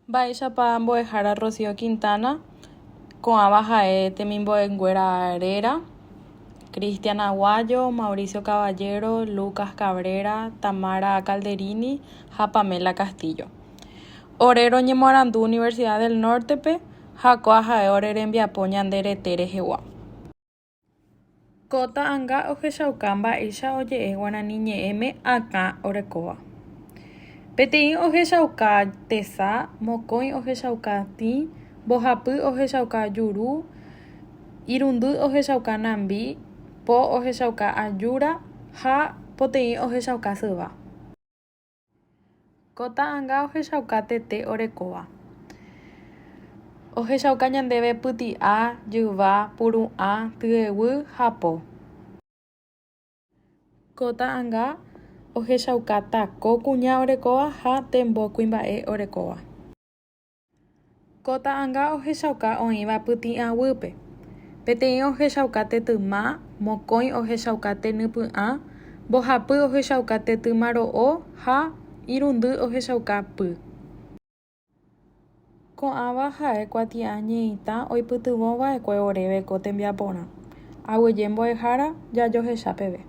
Mba'éichapa mbo'ehára Rocío Quintana, ko'ãva ha'e temimbo'enguéra réra, Cristian Aguayo, Mauricio Caballero, Lucas Cabrera, Tamara Calderini ha Pamela Castillo. Ore roñemoarandu Universidad del Norte-pe ha kóa ha'e ore rembiapo ñande rete rehegua. Ko ta'anga ohechauka mba'éicha oje'e guarani ñe'ẽme akã orekóva. Peteĩ ohechauka tesa, mokõi ohechauka tĩ, mbohapy ohechauka juru, irundy ohechauka nambi, po ohechauka ajúra ha poteĩ ohechauka syva. Ko ta'anga ohechauka tete orekóva. Ohechauka ñandéve pyti'a, jyva, puru'ã, tyeguy ha po. Ko ta'anga ohechauka tako kuña orekóva ha tembo kuimba'e orekóva. Ko ta'anga ohechauka oĩva pyti'a guýpe. Peteĩ ohechauka tetyma, mokõi ohechauka tenypy'ã, mbohapy ohechauka tetyma ro'o ha irundy ohechauka py. Ko'ãva ha'e kuatiañe'ẽita oipytyvõva'ekue oréve ko tembiaporã. Aguyje mbo'ehára, jajohecha peve.